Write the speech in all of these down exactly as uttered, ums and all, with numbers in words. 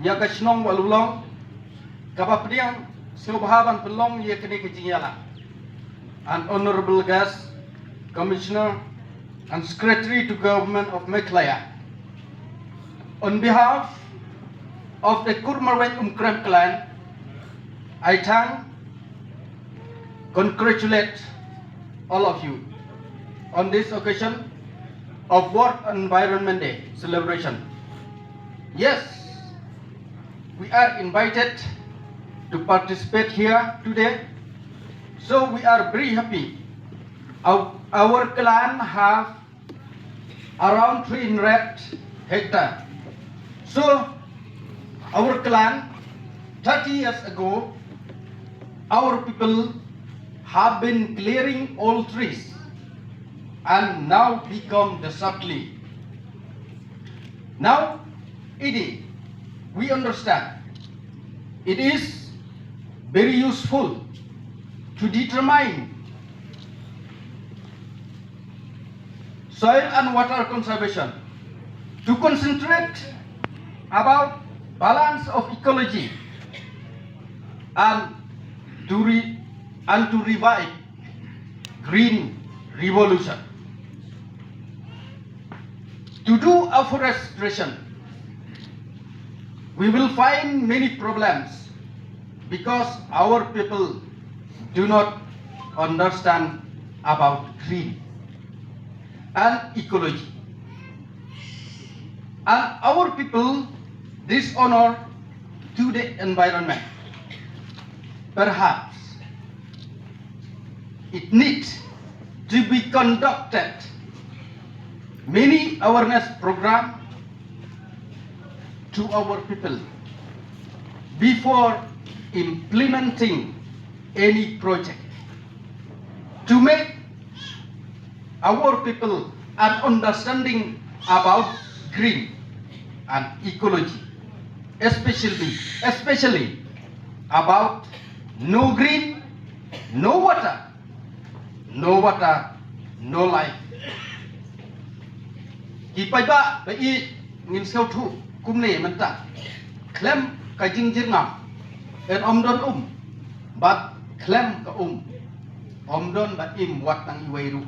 ïa ka shnong Wahlulong, kaba pdiang sngewbha ban pynlong ïa kane ka jingïalang. And honorable guest, Commissioner and Secretary to Government of Meghalaya. On behalf of the Kurmarwet Umkrem clan, I thank, congratulate all of you on this occasion of World Environment Day celebration. Yes, we are invited to participate here today. So we are very happy. Our, our clan have around three hundred hectare. So our clan, thirty years ago, our people have been clearing all trees and now become the Sapli. Now, it is, we understand it is very useful to determine soil and water conservation, to concentrate about balance of ecology, and to re- and to revive green revolution. To do afforestation, we will find many problems because our people do not understand about green and ecology. And our people dishonor to the environment. Perhaps it needs to be conducted many awareness program to our people before implementing any project to make our people an understanding about green and ecology, especially, especially about no green, no water, no water, no life. Ki paidbah ba ïeit, ngin sngewthuh kumne mynta. Khlem ka jingjyrngam, yn ym don um, bad khlem ka um, ym don ba im wat tang iwei ruh.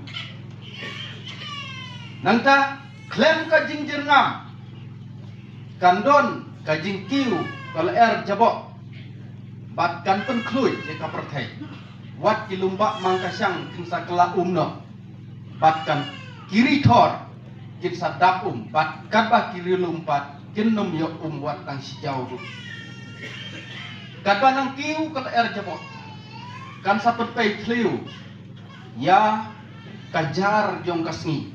Nangta, khlem ka jingjyrngam, kan don ka jingkiew ka lyer jaboh, bad kan pynkhlud ïa ka pyrthei. Wat ki lum ba mang ka shang kin sa kylla um noh, bad kan ki ri thor kin sa dap um, bad katba ki ri lum pat kin nym ïoh um wat tang shi jaw ruh. Katba nang kiew ka lyer jaboh, kan sa pynpei thliew ïa ka jar jong ka sngi,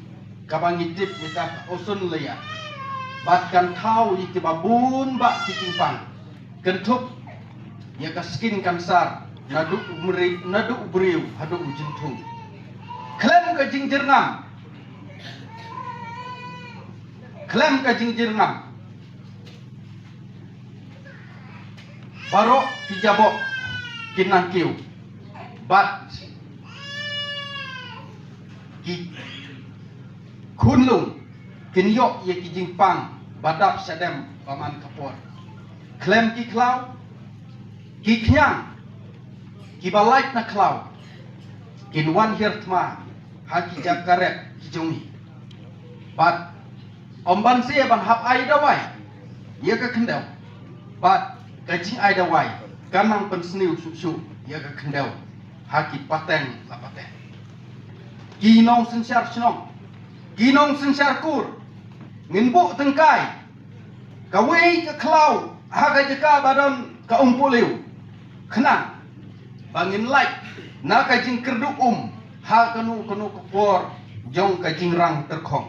kaba ngi tip ïa ka ozone layer, bad kan thaw ïa kiba bun bah ki jingpang, kynthup ïa ka skin cancer, naduh u mri- naduh u briew haduh u jingthung. Khlem ka jingjyrngam, khlem ka jingjyrngam, baroh ki jaboh kin nang kiew, bad ki khunlung kin ïoh ïa ki jingpang ba dap shadem ba man ka por. Khlem ki khlaw, ki khñiang kiba lait na khlaw kin wan hiar thma ha ki jaka rep ki jong ngi. Bad ym ban seh ban hap ai dawai ïa ka khyndew, bad ka jingai dawai kan nang pynsniew shuh shuh ïa ka khyndew ha ki pateng la pateng. Ki nongsynshar shnong, ki nongsynshar kur, ngin buh tyngkai kawei ka khlaw ha ka jaka ba don ka um puliew, khnang ba ngin lait na ka jingkyrduh um ha kano kano ka por jong ka jingrang tyrkhong.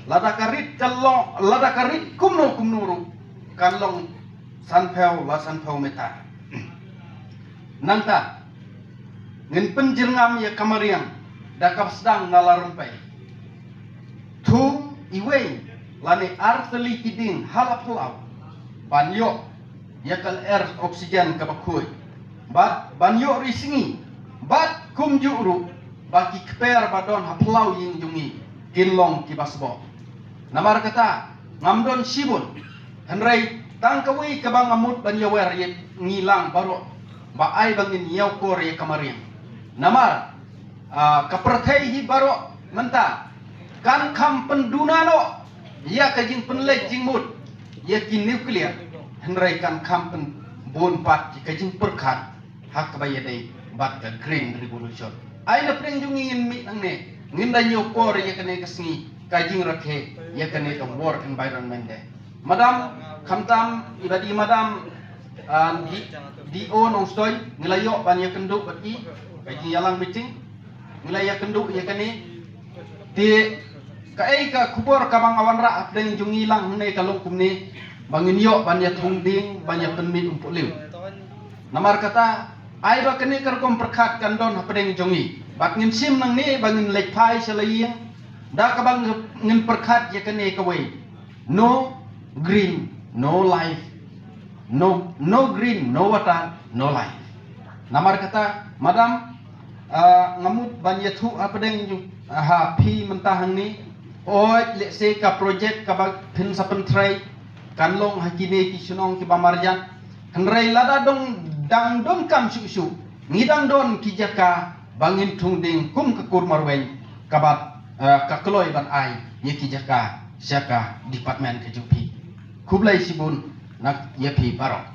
Lada ka rit ka long, lada ka rit kumno kumno ruh, kan long sanphew la sanphew meter. Nangta, ngin pynjyrngam ïa ka mariang da kaba sdang na la rympei. Thung iwei lane ar tylli ki dieng ha la phyllaw ban ïoh ïa ka lyer oxygen kaba khuid, bad ban ïoh ri sngi, bad kumjuh ruh ba ki kper ba don ha phyllaw ïing jong ngi kin long kiba sboh. Namar kata, ngam don shibun, hynrei Tang kawei kaba nga mut ban ïawer ïa ngi lang baroh, ba ai ba ngin ïakor ïa ka mariang. Namar, ah, ka pyrthei hi baroh mynta kan kham pynduna noh ïa ka jingpynleit jingmut ïa ki nuclear, hynrei kan kham pynbun pat ïa ka jingpyrkhat ha kaba ïadei bad ka Green Revolution. Ai na pdeng jong ngi ngin mih nangne, ngin da ïakor ïa kane ka sngi ka jingrakhe ïa kane ka World Environment Day. Madam, khamtam i bad i madam, ah, D-, D O Nongstoiñ, ngi la ïoh ban ïakynduh bad i ka jingïalang meeting, ngi la ïakynduh ïa kane. Te kaei ka khubor kaba nga wanrah hapdeng jong ngi lang hangne ka long kumne, ba ngin ïoh ban ïathung dieng ban ïapynmih umpohliew. Namar kata, ai ba kane ka rukom pyrkhat kan don hapdeng jong ngi, bad ngin shim nangne ba ngin leit phai sha la ïing da kaba ngin pyrkhat ïa kane kawei: no green, no life. No, no green, no water, no life. Namar kata, madam, ah, nga mut ban ïathuh hapdeng jong, ah, ha phi mynta hangne. Oi, lehse ka project kaba phin sa pyntrei kan long ha kine ki shnong kiba marjan, hynrei lada dang donkam shuh shuh, ngi dang don ki jaka ba ngin thung dieng kum ka kur marweiñ, kaba, eh, ka kloi ban ai ïa ki jaka sha ka department ka jong phi. Khublei shibun na ïa phi baroh.